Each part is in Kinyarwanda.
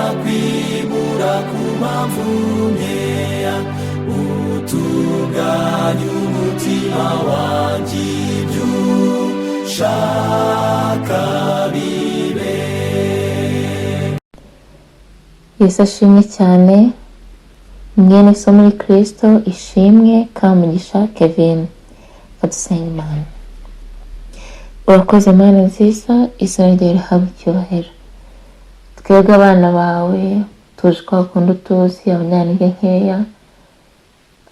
Ndanakwimura ku mpamvu nkeya. Utunganye umutima wanjye, ibyo ushaka bibe. Yesu ashimwe cyane. Mwene so muri Kirisito, Ishimwe Kamugisha Kevin. Kadusenga Imana. Urakoze Mana nziza, izina ryawe rihabwa icyubahiro. Twebwe abana bawe tuzi ko wakunda, utuzi abanyantege nkeya,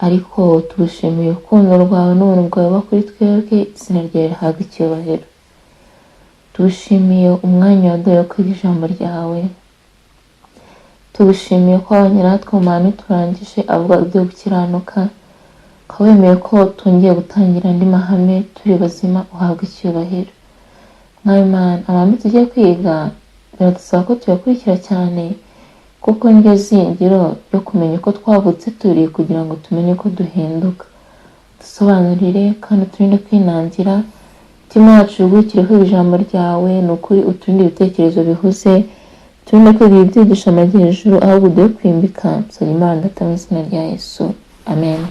ariko tugushimiye urukundo rwawe n'ubuntu bwawe buba kuri twebwe. Izina ryawe rihabwa icyubahiro. Tugushimiye umwanya waduhaye wo kwiga ijambo ryawe. Tugushimiye ko wabanye natwe mu mahame turangije avuga ibyo gukiranuka, ukaba wemeye ko twongeye gutangira andi mahame turi bazima. Uhabwa icyubahiro, Mwami Mana. Amahame tugiye kwiga biradusaba ko tuyakurikira cyane, kuko niryo zingiro ryo kumenya uko twavutse turi, kugira ngo tumenye uko duhinduka. Dusobanurire kandi uturinde kwinangira. Imitima yacu ihugukire kwiga ijambo ryawe. Ni ukuri, uturinde ibitekerezo bihuze, turinde kwiga ibyigisha amajyejuru, ahubwo uduhe kwimbika. Nsaba Imana Data mu izina rya Yesu, amen.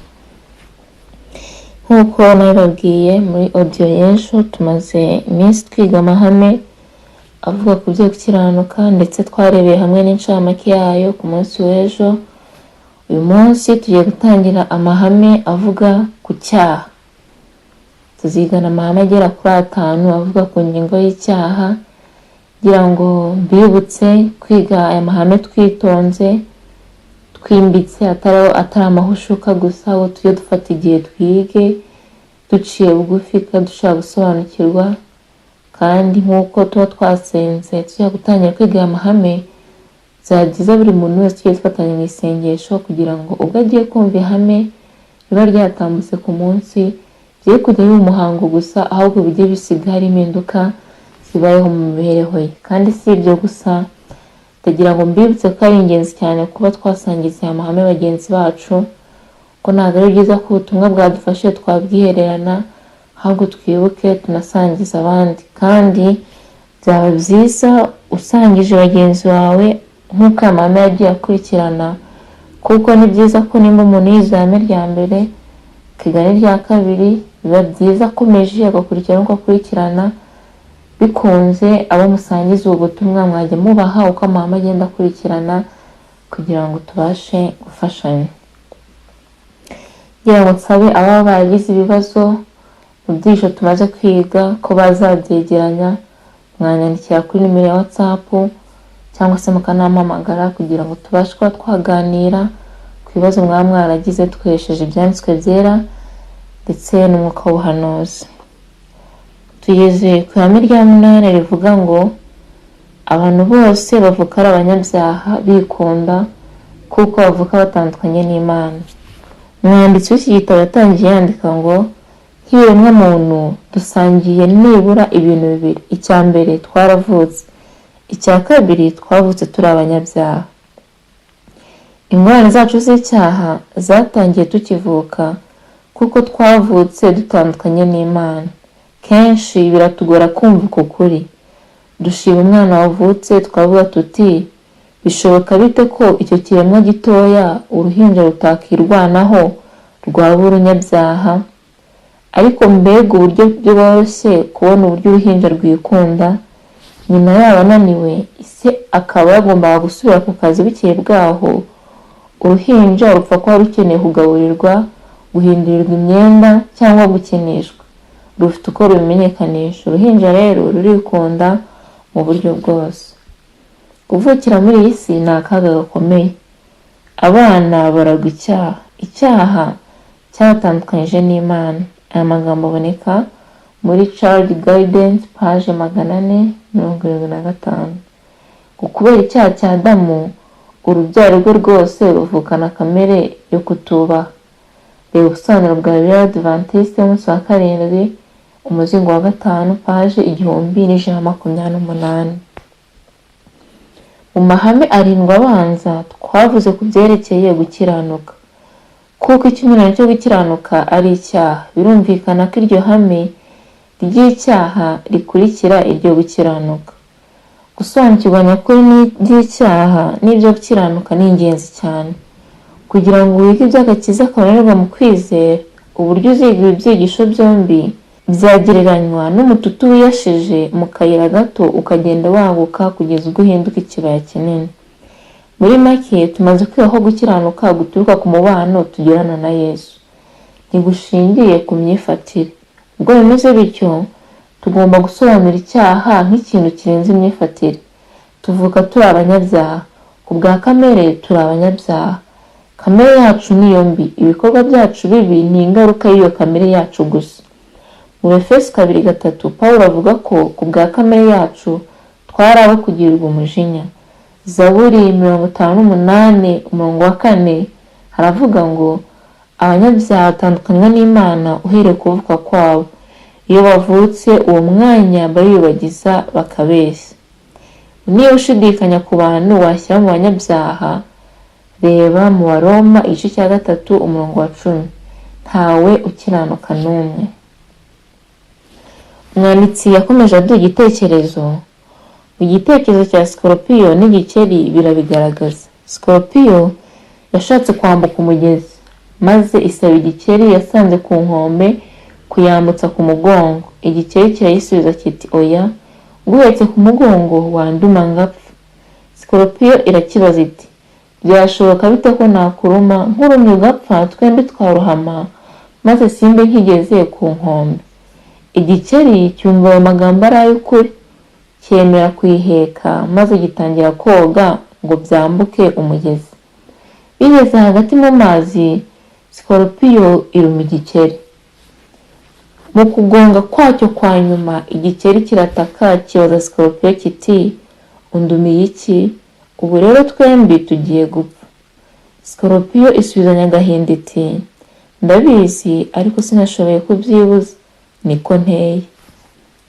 Nk'uko nabibabwiye muri audio y'ejo, tumaze iminsi twiga amahame avuga ku byo gukiranuka, ndetse twarebeye hamwe n'incamake yayo ku munsi w'ejo. Uyu munsi tugiye gutangira amahame avuga ku cyaha. Tuzigana amahame agera kuri atanu avuga ku ngingo y'icyaha. Kugira ngo mbibutse kwiga aya mahame twitonze, twimbitse, atari amahushuka gusa, ahubwo tujye dufata igihe twige duciye bugufi kandi dushaka gusobanukirwa. Kandi nk'uko tuba twasenze tujya gutangira kwiga aya mahame, byaba byiza buri muntu wese tugiye dufatanya mu isengesho, kugira ngo ubwo agiye kumva ihame riba ryatambutse ku munsi, bye kujya biba umuhango gusa, ahubwo bijye bisiga hari impinduka zibayeho mu mibereho ye. Kandi si ibyo gusa, ndagira ngo mbibutse ko ari ingenzi cyane kuba twasangiza aya mahame bagenzi bacu, ko ntabwo ari byiza ko ubutumwa bwadufashije twabwihererana, ahubwo twibuke tunasangiza abandi. Kandi byaba byiza usangije bagenzi bawe nk'uko aya mahame yagiye akurikirana, kuko ni byiza ko nimba umuntu yize ihame rya mbere, akiga n'irya kabiri, biba byiza akomeje agakurikirana uko akurikirana. Bikunze abo musangiza ubu butumwa mwajya mubaha uko amahame agenda akurikirana, kugira ngo tubashe gufashanya. Ngira ngo nsabe ababa baragize ibibazo mu byigisho tumaze kwiga ko bazabyegeranya, mwanyandikira kuri nimero ya WhatsApp cyangwa se mukanampamagara, kugira ngo tubashe kuba twaganira ku bibazo mwaba mwaragize, dukoresheje Ibyanditswe Byera ndetse n'umwuka w'ubuhanuzi. Tugeze ku ihame rya munani rivuga ngo: "Abantu bose bavuka ari abanyabyaha bikunda, kuko bavuka batandukanye n'Imana." Umwanditsi w'iki gitabo yatangiye yandika ngo: "Nk'ibiremwa muntu dusangiye nibura ibintu bibiri. Icya mbere, twaravutse. Icya kabiri, twavutse turi abanyabyaha. Ingorane zacu z'icyaha zatangiye tukivuka, kuko twavutse dutandukanye n'Imana. Kenshi biratugora kumva uku kuri. Dushima umwana wavutse, twavuga tuti: 'Bishoboka bite ko icyo kiremwa gitoya, uruhinja rutakirwanaho, rwaba urunyabyaha?' Ariko mbega uburyo byoroshye kubona uburyo uruhinja rwikunda! Nyina yaba ananiwe, ise akaba yagombaga gusubira ku kazi bukeye bwaho, uruhinja rupfa kuba rukeneye kugaburirwa, guhindurirwa imyenda cyangwa gukinishwa, rufite uko rubimenyekanisha. Uruhinja rero rurikunda mu buryo bwose. Kuvukira muri iyi si ni akaga gakomeye. Abana baragwa icyaha. Icyaha cyabatandukanyije n'Imana." Aya magambo aboneka muri Child Guidance, page 475. Kubera icyaha cya Adamu, urubyaro rwe rwose ruvukana kamere yo kutubaha. Reba ubusobanuro bwa Bibiliya Adventiste y'umunsi wa karindwi, umuzingo wa gatanu, page 1128. Mu mahame arindwi abanza twavuze ku byerekeye gukiranuka. Kuko ikinyuranyo cyo gukiranuka ari icyaha, birumvikana ko iryo hame ry'icyaha rikurikira iryo gukiranuka. Gusobanukirwa nyakuri n'iby'icyaha n'ibyo gukiranuka ni ingenzi cyane kugira ngo wige iby'agakiza kabonerwa mu kwizera. Uburyo uziga ibi byigisho byombi byagereranywa n'umututu wiyashije mu kayira gato, ukagenda waguka kugeza ubwo uhinduka ikibaya kinini. Muri make, tumaze kwiga ko gukiranuka guturuka ku mubano tugirana na Yesu, ntigushingiye ku myifatire. Ubwo bimeze bityo, tugomba gusobanura icyaha nk'ikintu kirenze imyifatire. Tuvuka turi abanyabyaha. Ku bwa kamere turi abanyabyaha. Kamere yacu niyo mbi. Ibikorwa byacu bibi ni ingaruka y'iyo kamere yacu gusa. Mu Befeso 2:3, Pawulo avuga ko ku bwa kamere yacu twari abo kugirirwa umujinya. Zaburi 58 umurongo wa 4 haravuga ngo: "Abanyabyaha batandukanywa n'Imana uhereye kuvuka kwabo. Iyo bavutse, uwo mwanya bariyubagiza bakabeshya." Niba ushidikanya ku bantu washyira mu banyabyaha, reba mu Baroma igice cya 3 umurongo wa 10: "Ntawe ukiranuka n'umwe." Umwanditsi yakomeje aduha igitekerezo. Igitekerezo cya sikoropiyo n'igikeri birabigaragaza. Sikoropiyo yashatse kwambuka umugezi, maze isaba igikeri yasanze ku nkombe kuyambutsa ku mugongo. Igikeri kirayisubiza kiti: "Oya, nguhetse ku mugongo wanduma ngapfa." Sikoropiyo irakibaza iti: "Byashoboka bite ko nakuruma? Nkurumye ugapfa, twembi twarohama, maze simbe nkigeze ku nkombe." Igikeri cyumva ayo magambo ari ay'ukuri, cyemera kuyiheka, maze gitangira koga ngo byambuke umugezi. Bigeze hagati mu mazi, sikoropiyo iruma igikeri. Mu kugonga kwacyo kwa nyuma, igikeri kirataka, kibaza sikoropiyo kiti: "Undumiye iki? Ubu rero twembi tugiye gupfa." Sikoropiyo isubizanya agahinda iti: "Ndabizi, ariko sinashoboye kubyibuza, niko nteye."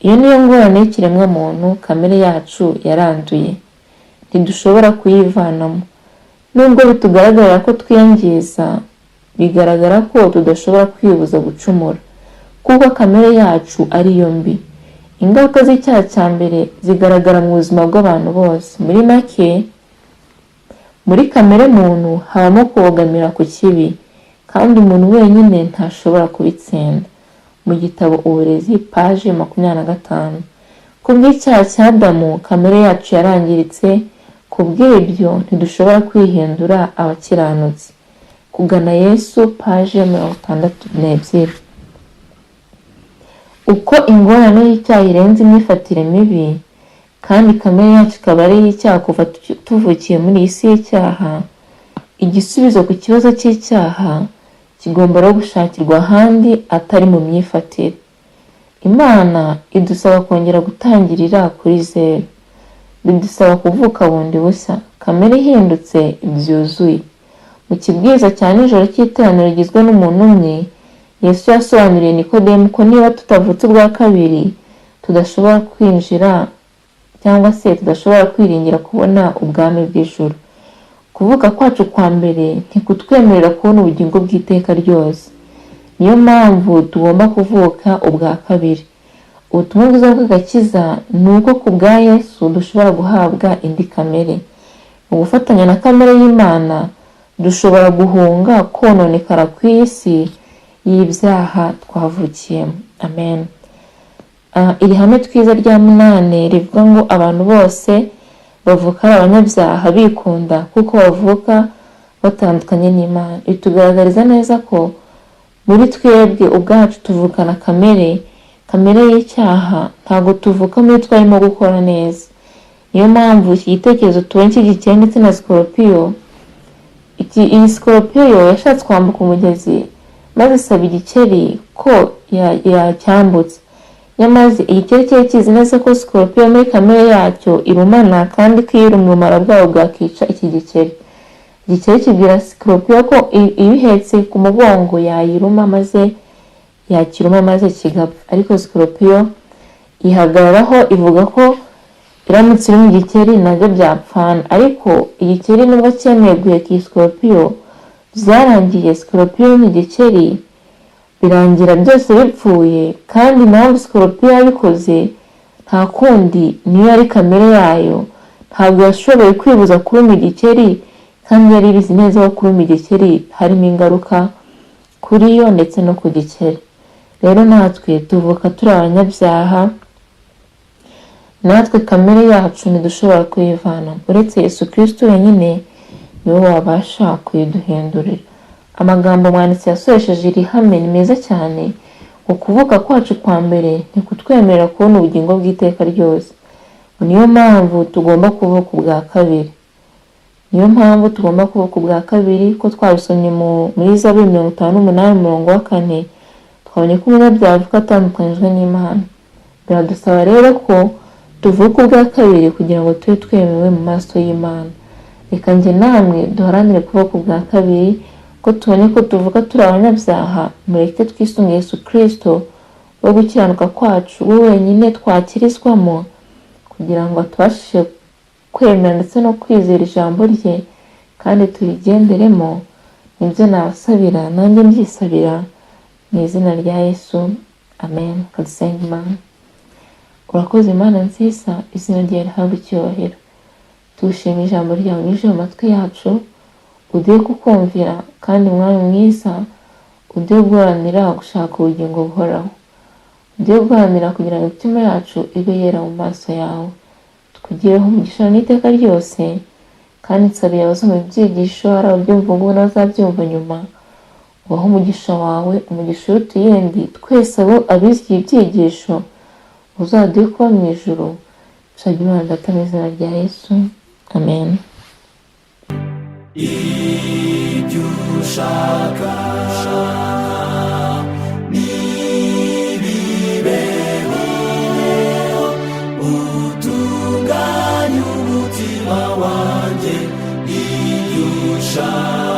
Iyo niyo ngorane y'ikiremwamuntu. Kamere yacu yaranduye, ntidushobora kuyivanamo. Nubwo bitugaragarira ko twiyangiza, bigaragara ko tudashobora kwibuza gucumura, kuko kamere yacu ariyo mbi. Ingaruka z'icyaha cya mbere zigaragara mu buzima bw'abantu bose. Muri make, muri kamere muntu habamo kubogamira ku kibi, kandi umuntu wenyine ntashobora kubitsinda. Mu gitabo Uburezi, paje 25. Ku bw'icyaha cya Adamu, kamere yacu yarangiritse. Ku bw'ibyo, ntidushobora kwihindura abakiranutsi. Kugana Yesu, paje 62. Uko ingorane y'icyaha irenze imyifatire mibi, kandi kamere yacu ikaba ari iy'icyaha kuva tuvukiye muri iyi si y'icyaha, igisubizo ku kibazo cy'icyaha kigomba no gushakirwa ahandi atari mu myifatire. Imana idusaba kongera gutangirira kuri zeru. Bidusaba kuvuka bundi bushya, kamere ihindutse byuzuye. Mu kibwiriza cya nijoro cy'iteraniro rigizwe n'umuntu umwe, Yesu yasobanuriye Nikodemu ko niba tutavutse ubwa kabiri, tudashobora kwinjira cyangwa se tudashobora kwiringira kubona ubwami bw'ijuru. Kuvuka kwacu kwa mbere ntikutwemerera kubona ubugingo bw'iteka ryose. Niyo mpamvu tugomba kuvuka ubwa kabiri. Ubutumwa bwiza bw'agakiza ni uko ku bwa Yesu dushobora guhabwa indi kamere. Mu gufatanya na kamere y'Imana, dushobora guhunga kononekara kw'iyi si y'ibyaha twavukiyemo. Amen. Iri hame twiza rya munani rivuga ngo abantu bose bavuka ari abanyabyaha bikunda, kuko bavuka batandukanye n'Imana, bitugaragariza neza ko muri twebwe ubwacu tuvukana kamere y'icyaha. Ntabwo tuvuka muri twarimo gukora neza. Niyo mpamvu iki gitekerezo tubona cy'igikeri ndetse na sikoropiyo. Iyi sikoropiyo yo yashatse kwambuka umugezi, maze isaba igikeri ko yacyambutsa. Nyamaze igikeri cyari kizi neza ko sikoropiyo muri kamere yacyo irumana, kandi ko iyo irumye ubumara bwayo bwakica iki gikeri. Igikeri kibwira sikoropiyo ko ibihetse ku mugongo yayiruma, maze yakiruma maze kigapfa. Ariko sikoropiyo ihagararaho, ivuga ko iramutse irumye igikeri nabyo byapfana. Ariko igikeri nubwo cyemeye guheka iyi sikoropiyo, byarangiye sikoropiyo irumye igikeri, birangira byose bipfuye. Kandi impamvu sikoropiyo yabikoze ntabwo ari uko yari ifite ubumara, ahubwo Nta kundi, niyo yari kamere yayo. Ntabwo yashoboye kwibuza kuruma igikeri, kandi yari ibizi neza ko kuruma igikeri harimo ingaruka kuri yo ndetse no ku gikeri. Rero natwe tuvuka turi abanyabyaha, natwe kamere yacu ntidushobora kuyivanamo, uretse Yesu Kristo wenyine niwe wabasha kuyiduhindurira. Amagambo umwanditsi yasoresheje iri hame ni meza cyane. Ukuvuka kwacu kwa mbere ntikutwemerera kubona ubugingo bw'iteka ryose. Niyo mpamvu tugomba kuvuka ubwa kabiri. Niyo mpamvu tugomba kuvuka ubwa kabiri, ko twabisomye muri Zaburi 58 umurongo wa 4, twabonye ko umunyabyaha avuka atandukanyijwe n'Imana. Biradusaba rero ko tuvuka ubwa kabiri kugira ngo tube twemewe mu maso y'Imana. Reka njye namwe duharanire kuvuka ubwa kabiri, ko tubonye ko tuvuka turi abanyabyaha. Mureke twisunge Yesu Kristo wo gukiranuka kwacu, we wenyine twakirizwamo, kugira ngo atubashe kwemera ndetse no kwizera ijambo rye kandi turigenderemo. Nibyo nabasabira, nanjye mbyisabira, mu izina rya Yesu, amen. Kadusenga Imana. Urakoze Imana nziza, izina ryawe rihabwe icyubahiro. Tugushima ijambo ryawe unyujije mu matwi yacu, uduhe kukumvira, kandi Mwami mwiza, uduhe guharanira gushaka ubugingo buhoraho, uduhe guharanira kugira ngo imitima yacu ibe yera mu maso yawe. Tukugireho umugisha n'iteka ryose. Kandi nsabiye abasoma ibyigisho, ari ababyumva ubu n'abazabyumva nyuma, ubahe umugisha wawe, umugisha uruta iyindi. Twese abo abize ibi byigisho, uzaduhe kuba mu ijuru. Nsabye Imana Data mu izina rya Yesu, amen. Ibyo ushaka nibibeho, utunganye umutima wanjye, ibyo ushaka.